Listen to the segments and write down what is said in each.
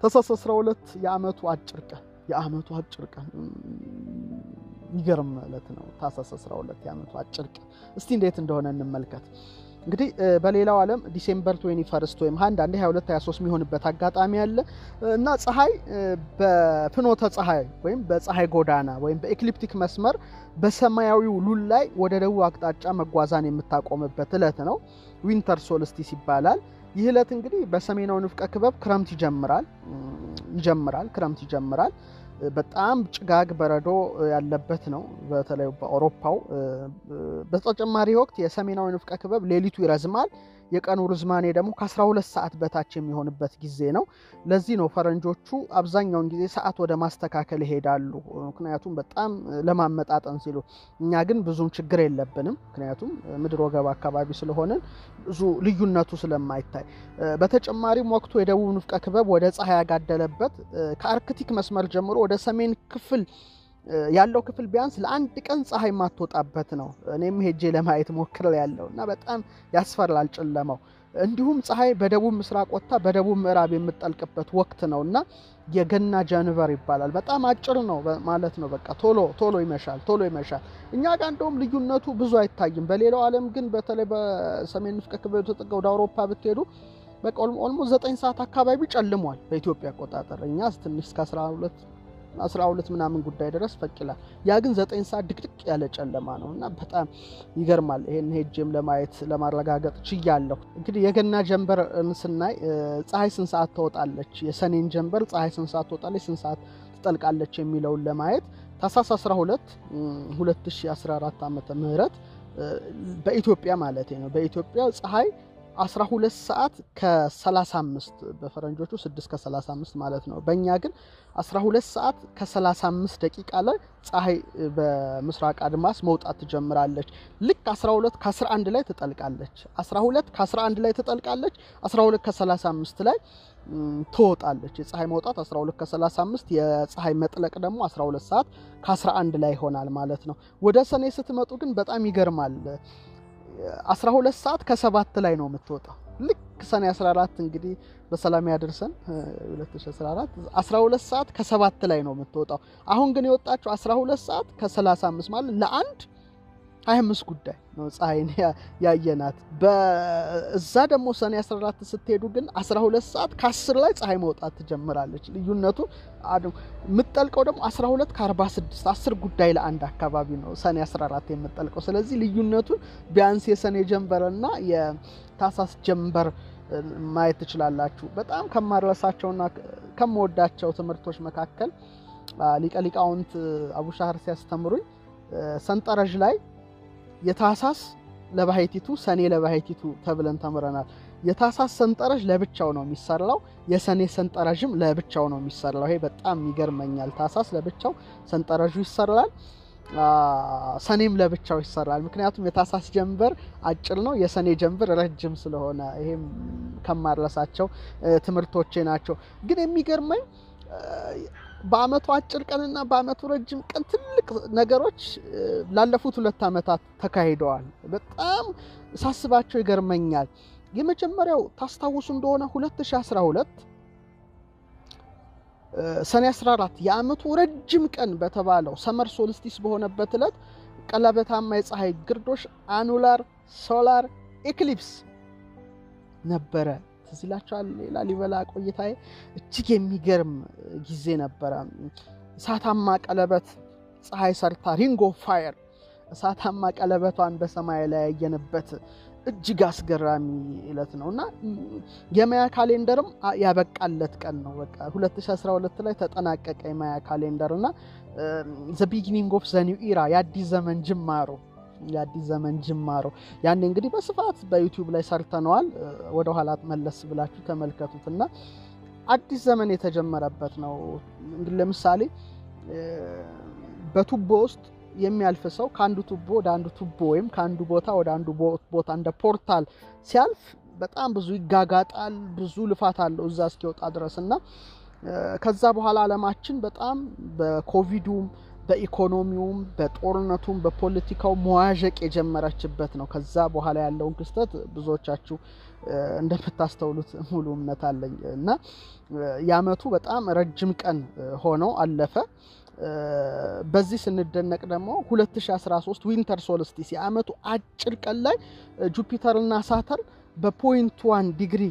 ታህሳስ 12 የዓመቱ አጭር ቀን፣ የዓመቱ አጭር ቀን፣ የሚገርም ዕለት ነው። ታህሳስ 12 የዓመቱ አጭር ቀን። እስቲ እንዴት እንደሆነ እንመልከት። እንግዲህ በሌላው ዓለም December 21 ወይም አንዳንዴ 22፣ 23 የሚሆንበት አጋጣሚ አለ እና ፀሐይ በፍኖተ ፀሐይ ወይም በፀሐይ ጎዳና ወይም በ ecliptic መስመር በሰማያዊው ሉል ላይ ወደ ደቡብ አቅጣጫ መጓዟን የምታቆምበት ዕለት ነው። Winter solstice ይባላል። ይህ ዕለት እንግዲህ በሰሜናዊ ንፍቀ ክበብ ክረምት ይጀምራል፣ ክረምት ይጀምራል። በጣም ጭጋግ በረዶ ያለበት ነው፣ በተለይ በአውሮፓው። በተጨማሪ ወቅት የሰሜናዊ ንፍቀ ክበብ ሌሊቱ ይረዝማል፣ የቀኑ ርዝማኔ ደግሞ ከ12 ሰዓት በታች የሚሆንበት ጊዜ ነው። ለዚህ ነው ፈረንጆቹ አብዛኛውን ጊዜ ሰዓት ወደ ማስተካከል ይሄዳሉ፣ ምክንያቱም በጣም ለማመጣጠን ሲሉ። እኛ ግን ብዙም ችግር የለብንም፣ ምክንያቱም ምድር ወገብ አካባቢ ስለሆንን ብዙ ልዩነቱ ስለማይታይ። በተጨማሪም ወቅቱ የደቡብ ንፍቀ ክበብ ወደ ፀሐይ ያጋደለበት፣ ከአርክቲክ መስመር ጀምሮ ወደ ሰሜን ክፍል ያለው ክፍል ቢያንስ ለአንድ ቀን ፀሐይ የማትወጣበት ነው። እኔም ሄጄ ለማየት ሞክሬያለሁ እና በጣም ያስፈራል ጨለማው። እንዲሁም ፀሐይ በደቡብ ምስራቅ ወጥታ በደቡብ ምዕራብ የምትጠልቅበት ወቅት ነው እና የገና ጀንበር ይባላል። በጣም አጭር ነው ማለት ነው። በቃ ቶሎ ቶሎ ይመሻል፣ ቶሎ ይመሻል። እኛ ጋር እንደውም ልዩነቱ ብዙ አይታይም። በሌላው ዓለም ግን በተለይ በሰሜን ንፍቀ ክበብ ተጠጋ ወደ አውሮፓ ብትሄዱ በቃ almost 9 ሰዓት አካባቢ ጨልሟል በኢትዮጵያ አቆጣጠር። እኛ ትንሽ እስከ 12 ምናምን ጉዳይ ድረስ ፈቅ ይላል። ያ ግን 9 ሰዓት ድቅድቅ ያለ ጨለማ ነው እና በጣም ይገርማል። ይሄን ሄጄም ለማየት ለማረጋገጥ ችያለሁ። እንግዲህ የገና ጀንበርን ስናይ ፀሐይ ስንት ሰዓት ትወጣለች፣ የሰኔን ጀንበር ፀሐይ ስንት ሰዓት ትወጣለች፣ ስንት ሰዓት ትጠልቃለች የሚለውን ለማየት ታህሳስ 12 2014 ዓመተ ምህረት በኢትዮጵያ ማለት ነው። በኢትዮጵያ ፀሐይ 12 ሰዓት ከ35፣ በፈረንጆቹ 6 ከ35 ማለት ነው። በእኛ ግን 12 ሰዓት ከ35 ደቂቃ ላይ ፀሐይ በምስራቅ አድማስ መውጣት ትጀምራለች። ልክ 12 ከ11 ላይ ትጠልቃለች። 12 ከ11 ላይ ትጠልቃለች። 12 ከ35 ላይ ትወጣለች። የፀሐይ መውጣት 12 ከ35፣ የፀሐይ መጥለቅ ደግሞ 12 ሰዓት ከ11 ላይ ይሆናል ማለት ነው። ወደ ሰኔ ስትመጡ ግን በጣም ይገርማል። 12 ሰዓት ከ7 ላይ ነው የምትወጣው። ልክ ሰኔ 14፣ እንግዲህ በሰላም ያደርሰን 2014፣ 12 ሰዓት ከ7 ላይ ነው የምትወጣው። አሁን ግን የወጣችው 12 ሰዓት ከ35 ማለት ለአንድ 25 ጉዳይ ነው ፀሐይን ያየናት። በዛ ደግሞ ሰኔ 14 ስትሄዱ ግን 12 ሰዓት ከ10 ላይ ፀሐይ መውጣት ትጀምራለች። ልዩነቱ የምትጠልቀው ደግሞ 12 ከ46፣ 10 ጉዳይ ለአንድ አካባቢ ነው ሰኔ 14 የምትጠልቀው። ስለዚህ ልዩነቱን ቢያንስ የሰኔ ጀንበርና የታህሳስ ጀንበር ማየት ትችላላችሁ። በጣም ከማረሳቸውና ከምወዳቸው ትምህርቶች መካከል ሊቀ ሊቃውንት አቡሻህር ሲያስተምሩኝ ሰንጠረዥ ላይ የታህሳስ ለባህቲቱ፣ ሰኔ ለባህቲቱ ተብለን ተምረናል። የታህሳስ ሰንጠረዥ ለብቻው ነው የሚሰራው፣ የሰኔ ሰንጠረዥም ለብቻው ነው የሚሰራው። ይሄ በጣም ይገርመኛል። ታህሳስ ለብቻው ሰንጠረዡ ይሰራል፣ ሰኔም ለብቻው ይሰራል። ምክንያቱም የታህሳስ ጀንበር አጭር ነው፣ የሰኔ ጀንበር ረጅም ስለሆነ ይሄም ከማረሳቸው ትምህርቶቼ ናቸው። ግን የሚገርመኝ በአመቱ አጭር ቀንና በአመቱ ረጅም ቀን ትልቅ ነገሮች ላለፉት 2 ዓመታት ተካሂደዋል። በጣም ሳስባቸው ይገርመኛል። የመጀመሪያው ታስታውሱ እንደሆነ 2012 ሰኔ 14 የአመቱ ረጅም ቀን በተባለው summer solstice በሆነበት ዕለት ቀለበታማ የፀሐይ ግርዶሽ annular solar eclipse ነበረ። ትዝ ይላችኋል? ላሊበላ ቆይታዬ እጅግ የሚገርም ጊዜ ነበረ። እሳታማ ቀለበት ፀሐይ ሰርታ፣ ring of fire፣ እሳታማ ቀለበቷን በሰማይ ላይ ያየንበት እጅግ አስገራሚ ዕለት ነው እና የማያ calendar ም ያበቃለት ቀን ነው። በቃ 2012 ላይ ተጠናቀቀ የማያ calendar እና the beginning of the new era፣ የአዲስ ዘመን ጅማሮ፣ የአዲስ ዘመን ጅማሮ። ያኔ እንግዲህ በስፋት በ YouTube ላይ ሰርተነዋል። ወደ ኋላ መለስ ብላችሁ ተመልከቱት እና አዲስ ዘመን የተጀመረበት ነው። እንግዲህ ለምሳሌ በቱቦ ውስጥ የሚያልፍ ሰው ከአንዱ ቱቦ ወደ አንዱ ቱቦ ወይም ከአንዱ ቦታ ወደ አንዱ ቦታ እንደ portal ሲያልፍ በጣም ብዙ ይጋጋጣል፣ ብዙ ልፋት አለው እዛ እስኪወጣ ድረስ። እና ከዛ በኋላ ዓለማችን በጣም በኮቪዱም በኢኮኖሚውም በጦርነቱም በፖለቲካው መዋዠቅ የጀመረችበት ነው። ከዛ በኋላ ያለውን ክስተት ብዙዎቻችሁ እንደምታስተውሉት ሙሉ እምነት አለኝ እና የዓመቱ በጣም ረጅም ቀን ሆኖ አለፈ። በዚህ ስንደነቅ ደግሞ 2013 winter solstice የዓመቱ አጭር ቀን ላይ ጁፒተርና ሳተርን በ0.1 ዲግሪ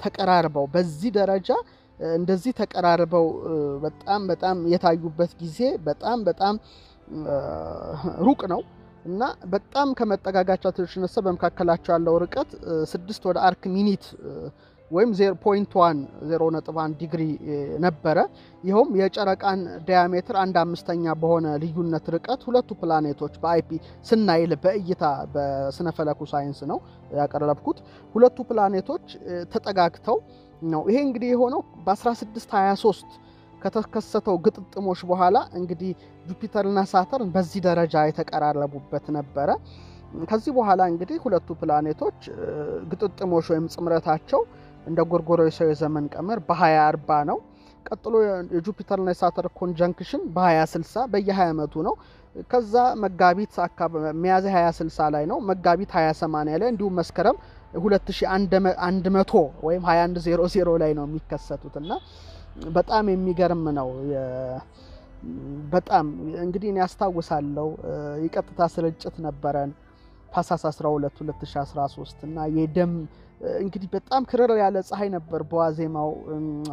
ተቀራርበው፣ በዚህ ደረጃ እንደዚህ ተቀራርበው በጣም በጣም የታዩበት ጊዜ በጣም በጣም ሩቅ ነው እና በጣም ከመጠጋጋቸው የተነሳ በመካከላቸው ያለው ርቀት 6 ወደ arc minute ወይም 0.1 0.1 ዲግሪ ነበረ። ይኸውም የጨረቃን diameter 1/5 በሆነ ልዩነት ርቀት ሁለቱ ፕላኔቶች በ eyepiece ስናይ፣ በእይታ በስነፈለኩ ሳይንስ ነው ያቀረብኩት። ሁለቱ ፕላኔቶች ተጠጋግተው ነው። ይሄ እንግዲህ የሆነው በ1623 ከተከሰተው ግጥጥሞሽ በኋላ እንግዲህ ጁፒተርና ሳተርን በዚህ ደረጃ የተቀራረቡበት ነበረ። ከዚህ በኋላ እንግዲህ ሁለቱ ፕላኔቶች ግጥጥሞሽ ወይም ጽምረታቸው እንደ ጎርጎሮሳዊ ዘመን ቀመር በ2040 ነው። ቀጥሎ የጁፒተርና የሳተርን conjunction በ2060፣ በየ20 ዓመቱ ነው። ከዛ መጋቢት አካባቢ ሚያዝያ 2060 ላይ ነው። መጋቢት 2080 ላይ እንዲሁም መስከረም 2100 ወይም 2100 ላይ ነው የሚከሰቱት እና በጣም የሚገርም ነው። በጣም እንግዲህ እኔ ያስታውሳለሁ፣ የቀጥታ ስርጭት ነበረን ታህሳስ 12 2013 እና የደም እንግዲህ በጣም ክርር ያለ ፀሐይ ነበር በዋዜማው፣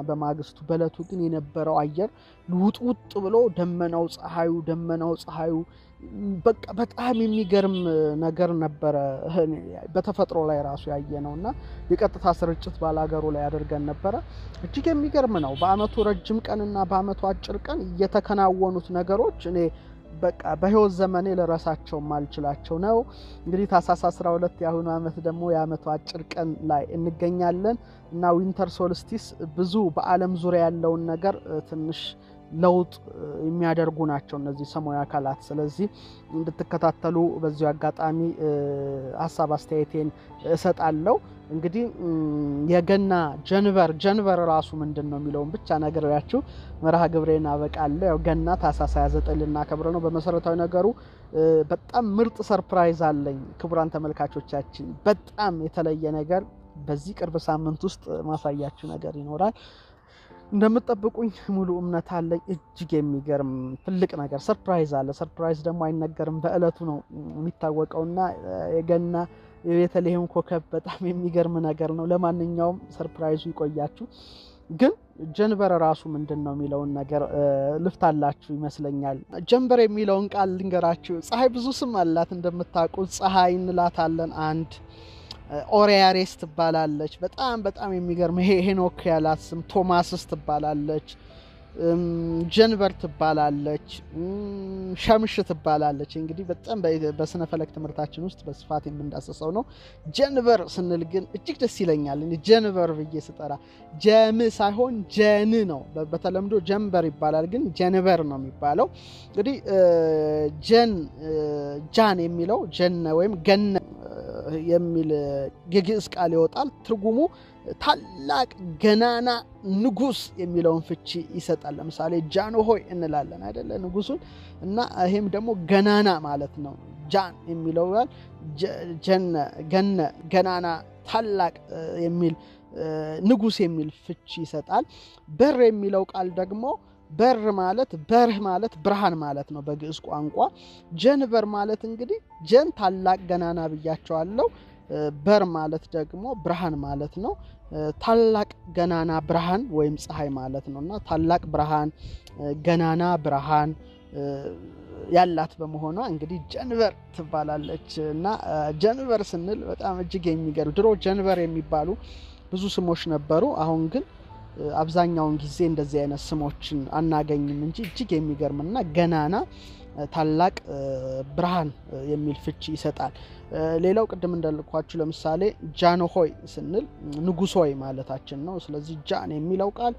በማግስቱ። በእለቱ ግን የነበረው አየር ልውጥውጥ ብሎ ደመናው ፀሐዩ፣ ደመናው ፀሐዩ፣ በቃ በጣም የሚገርም ነገር ነበረ በተፈጥሮ ላይ ራሱ ያየ ነው እና የቀጥታ ስርጭት ባላገሩ ላይ አድርገን ነበረ። እጅግ የሚገርም ነው። በአመቱ ረጅም ቀንና በአመቱ አጭር ቀን እየተከናወኑት ነገሮች እኔ በቃ በህይወት ዘመኔ ልረሳቸው ማልችላቸው ነው። እንግዲህ ታህሳስ 12 የአሁኑ አመት ደግሞ የአመቱ አጭር ቀን ላይ እንገኛለን እና winter solstice ብዙ በዓለም ዙሪያ ያለውን ነገር ትንሽ ለውጥ የሚያደርጉ ናቸው እነዚህ ሰማያዊ አካላት። ስለዚህ እንድትከታተሉ በዚሁ አጋጣሚ ሀሳብ አስተያየቴን እሰጣለሁ። እንግዲህ የገና ጀንበር፣ ጀንበር ራሱ ምንድን ነው የሚለውን ብቻ ነግሬያችሁ መርሃ ግብሬን አበቃለሁ። ያው ገና ታህሳስ 29 ልናከብር ነው። በመሰረታዊ ነገሩ በጣም ምርጥ surprise አለኝ ክቡራን ተመልካቾቻችን። በጣም የተለየ ነገር በዚህ ቅርብ ሳምንት ውስጥ ማሳያችሁ ነገር ይኖራል። እንደምትጠብቁኝ ሙሉ እምነት አለኝ። እጅግ የሚገርም ትልቅ ነገር surprise አለ። Surprise ደግሞ አይነገርም፣ በእለቱ ነው የሚታወቀውና የገና የቤተልሔም ኮከብ በጣም የሚገርም ነገር ነው። ለማንኛውም surprise ኡ ይቆያችሁ። ግን ጀንበር ራሱ ምንድን ነው የሚለውን ነገር ልፍታላችሁ ይመስለኛል። ጀንበር የሚለውን ቃል ልንገራችሁ። ፀሐይ ብዙ ስም አላት እንደምታውቁት፣ ፀሐይ እንላታለን። አንድ ኦሪያሬስ ትባላለች። በጣም በጣም የሚገርም ይሄ ሄኖክ ያላት ስም፣ ቶማስስ ትባላለች። ጀንበር ትባላለች። ሸምሽ ትባላለች። እንግዲህ በጣም በስነ ፈለክ ትምህርታችን ውስጥ በስፋት የምንዳሰሰው ነው። ጀንበር ስንል ግን እጅግ ደስ ይለኛል። ጀንበር ብዬ ስጠራ ጀም ሳይሆን ጀን ነው። በተለምዶ ጀንበር ይባላል፣ ግን ጀንበር ነው የሚባለው። እንግዲህ ጀን፣ ጃን የሚለው ጀነ ወይም ገነ የሚል የግዕዝ ቃል ይወጣል። ትርጉሙ ታላቅ ገናና ንጉስ የሚለውን ፍቺ ይሰጣል። ለምሳሌ ጃንሆይ እንላለን አይደለ? ንጉሱን። እና ይሄም ደግሞ ገናና ማለት ነው። ጃን የሚለው ቃል ጀነ፣ ገነ፣ ገናና፣ ታላቅ የሚል፣ ንጉስ የሚል ፍቺ ይሰጣል። በር የሚለው ቃል ደግሞ በር ማለት፣ በርህ ማለት ብርሃን ማለት ነው በግዕዝ ቋንቋ። ጀንበር ማለት እንግዲህ ጀን ታላቅ ገናና ብያቸዋለሁ። በር ማለት ደግሞ ብርሃን ማለት ነው። ታላቅ ገናና ብርሃን ወይም ፀሐይ ማለት ነው እና ታላቅ ብርሃን፣ ገናና ብርሃን ያላት በመሆኗ እንግዲህ ጀንበር ትባላለች። እና ጀንበር ስንል በጣም እጅግ የሚገርም፣ ድሮ ጀንበር የሚባሉ ብዙ ስሞች ነበሩ። አሁን ግን አብዛኛውን ጊዜ እንደዚህ አይነት ስሞችን አናገኝም እንጂ እጅግ የሚገርምና ገናና ታላቅ ብርሃን የሚል ፍቺ ይሰጣል። ሌላው ቅድም እንዳልኳችሁ ለምሳሌ ጃንሆይ ስንል ንጉስ ሆይ ማለታችን ነው። ስለዚህ ጃን የሚለው ቃል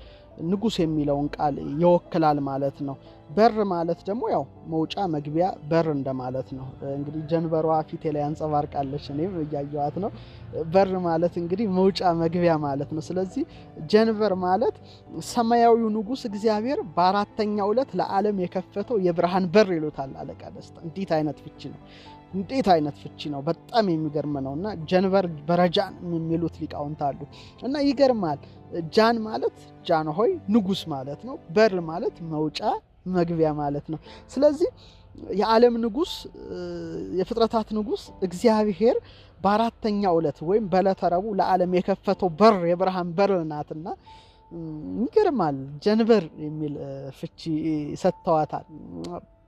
ንጉስ የሚለውን ቃል ይወክላል ማለት ነው። በር ማለት ደግሞ ያው መውጫ መግቢያ በር እንደማለት ነው። እንግዲህ ጀንበሯ ፊቴ ላይ አንጸባርቃለች፣ እኔም እያየዋት ነው። በር ማለት እንግዲህ መውጫ መግቢያ ማለት ነው። ስለዚህ ጀንበር ማለት ሰማያዊው ንጉስ እግዚአብሔር በአራተኛው ዕለት ለዓለም የከፈተው የብርሃን በር ይሉታል አለቃ ደስታ። እንዴት አይነት ፍቺ ነው! እንዴት አይነት ፍቺ ነው! በጣም የሚገርም ነው። እና ጀንበር በረጃን የሚሉት ሊቃውንት አሉ። እና ይገርማል። ጃን ማለት ጃንሆይ ንጉስ ማለት ነው። በር ማለት መውጫ መግቢያ ማለት ነው። ስለዚህ የዓለም ንጉስ፣ የፍጥረታት ንጉስ እግዚአብሔር በአራተኛው ዕለት ወይም በዕለተ ረቡዕ ለዓለም የከፈተው በር የብርሃን በር ናትና ይገርማል። ጀንበር የሚል ፍቺ ሰጥተዋታል።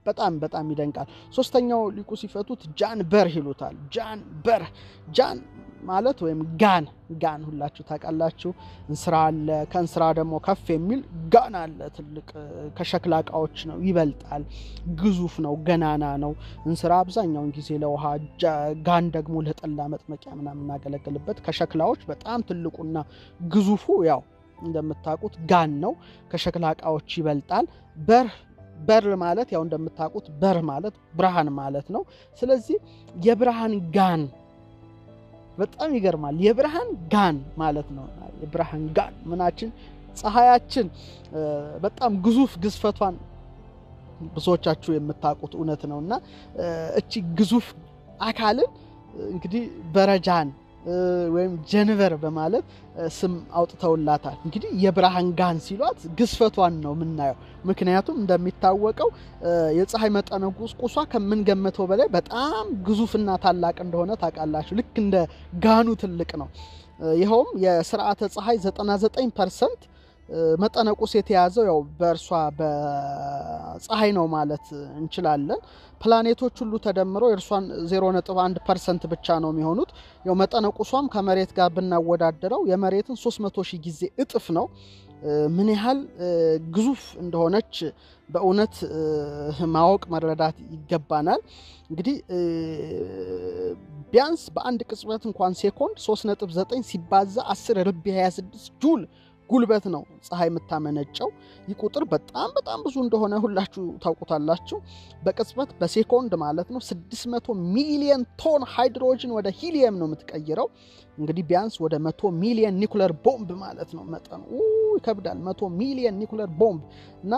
በጣም በጣም ይደንቃል። ሶስተኛው ሊቁ ሲፈቱት ጃን በር ይሉታል። ጃን በር፣ ጃን ማለት ወይም ጋን፣ ጋን ሁላችሁ ታውቃላችሁ። እንስራ አለ። ከእንስራ ደግሞ ከፍ የሚል ጋን አለ። ትልቅ ከሸክላ እቃዎች ነው፣ ይበልጣል። ግዙፍ ነው፣ ገናና ነው። እንስራ አብዛኛውን ጊዜ ለውሃ፣ ጋን ደግሞ ለጠላ መጥመቂያ ምናምን የምናገለግልበት። ከሸክላዎች በጣም ትልቁና ግዙፉ ያው እንደምታውቁት ጋን ነው። ከሸክላ እቃዎች ይበልጣል። በር፣ በር ማለት ያው እንደምታውቁት በር ማለት ብርሃን ማለት ነው። ስለዚህ የብርሃን ጋን፣ በጣም ይገርማል። የብርሃን ጋን ማለት ነው። የብርሃን ጋን ምናችን ፀሐያችን በጣም ግዙፍ፣ ግዝፈቷን ብዙዎቻችሁ የምታውቁት እውነት ነው። እና እቺ ግዙፍ አካልን እንግዲህ በረጃን ወይም ጀንበር በማለት ስም አውጥተውላታል። እንግዲህ የብርሃን ጋን ሲሏት ግዝፈቷን ነው የምናየው። ምክንያቱም እንደሚታወቀው የፀሐይ መጠነ ቁሷ ከምንገምተው በላይ በጣም ግዙፍና ታላቅ እንደሆነ ታውቃላችሁ። ልክ እንደ ጋኑ ትልቅ ነው። ይኸውም የስርዓተ ፀሐይ 99% መጠነ ቁስ የተያዘው ያው በእርሷ በፀሐይ ነው ማለት እንችላለን። ፕላኔቶች ሁሉ ተደምረው የእርሷን 0.1% ብቻ ነው የሚሆኑት። ያው መጠነ ቁሷም ከመሬት ጋር ብናወዳደረው የመሬትን 300 ሺህ ጊዜ እጥፍ ነው። ምን ያህል ግዙፍ እንደሆነች በእውነት ማወቅ መረዳት ይገባናል። እንግዲህ ቢያንስ በአንድ ቅጽበት እንኳን ሴኮንድ 3.9 ሲባዛ 10 ርቢ 26 ጁል ጉልበት ነው ፀሐይ የምታመነጨው። ይህ ቁጥር በጣም በጣም ብዙ እንደሆነ ሁላችሁ ታውቁታላችሁ። በቅጽበት በሴኮንድ ማለት ነው 600 ሚሊየን ቶን ሃይድሮጅን ወደ ሂሊየም ነው የምትቀይረው። እንግዲህ ቢያንስ ወደ 100 ሚሊየን ኒኩለር ቦምብ ማለት ነው መጠኑ፣ ይከብዳል። 100 ሚሊየን ኒኩለር ቦምብ። እና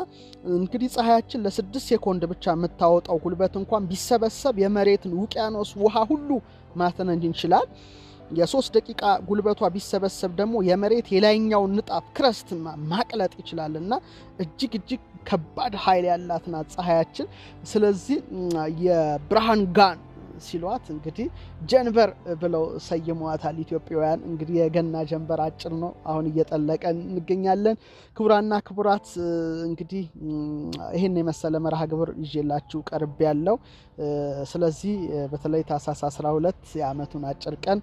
እንግዲህ ፀሐያችን ለ6 ሴኮንድ ብቻ የምታወጣው ጉልበት እንኳን ቢሰበሰብ የመሬትን ውቅያኖስ ውሃ ሁሉ ማተነን ይችላል። የ3 ደቂቃ ጉልበቷ ቢሰበሰብ ደግሞ የመሬት የላይኛውን ንጣፍ crust ማቅለጥ ይችላል። እና እጅግ እጅግ ከባድ ኃይል ያላት ናት ፀሐያችን። ስለዚህ የብርሃን ጋን ሲሏት እንግዲህ ጀንበር ብለው ሰይመዋታል ኢትዮጵያውያን። እንግዲህ የገና ጀንበር አጭር ነው፣ አሁን እየጠለቀ እንገኛለን። ክቡራና ክቡራት፣ እንግዲህ ይህን የመሰለ መርሃ ግብር ይዤላችሁ ቀርብ ያለው። ስለዚህ በተለይ ታኅሳስ 12 የዓመቱን አጭር ቀን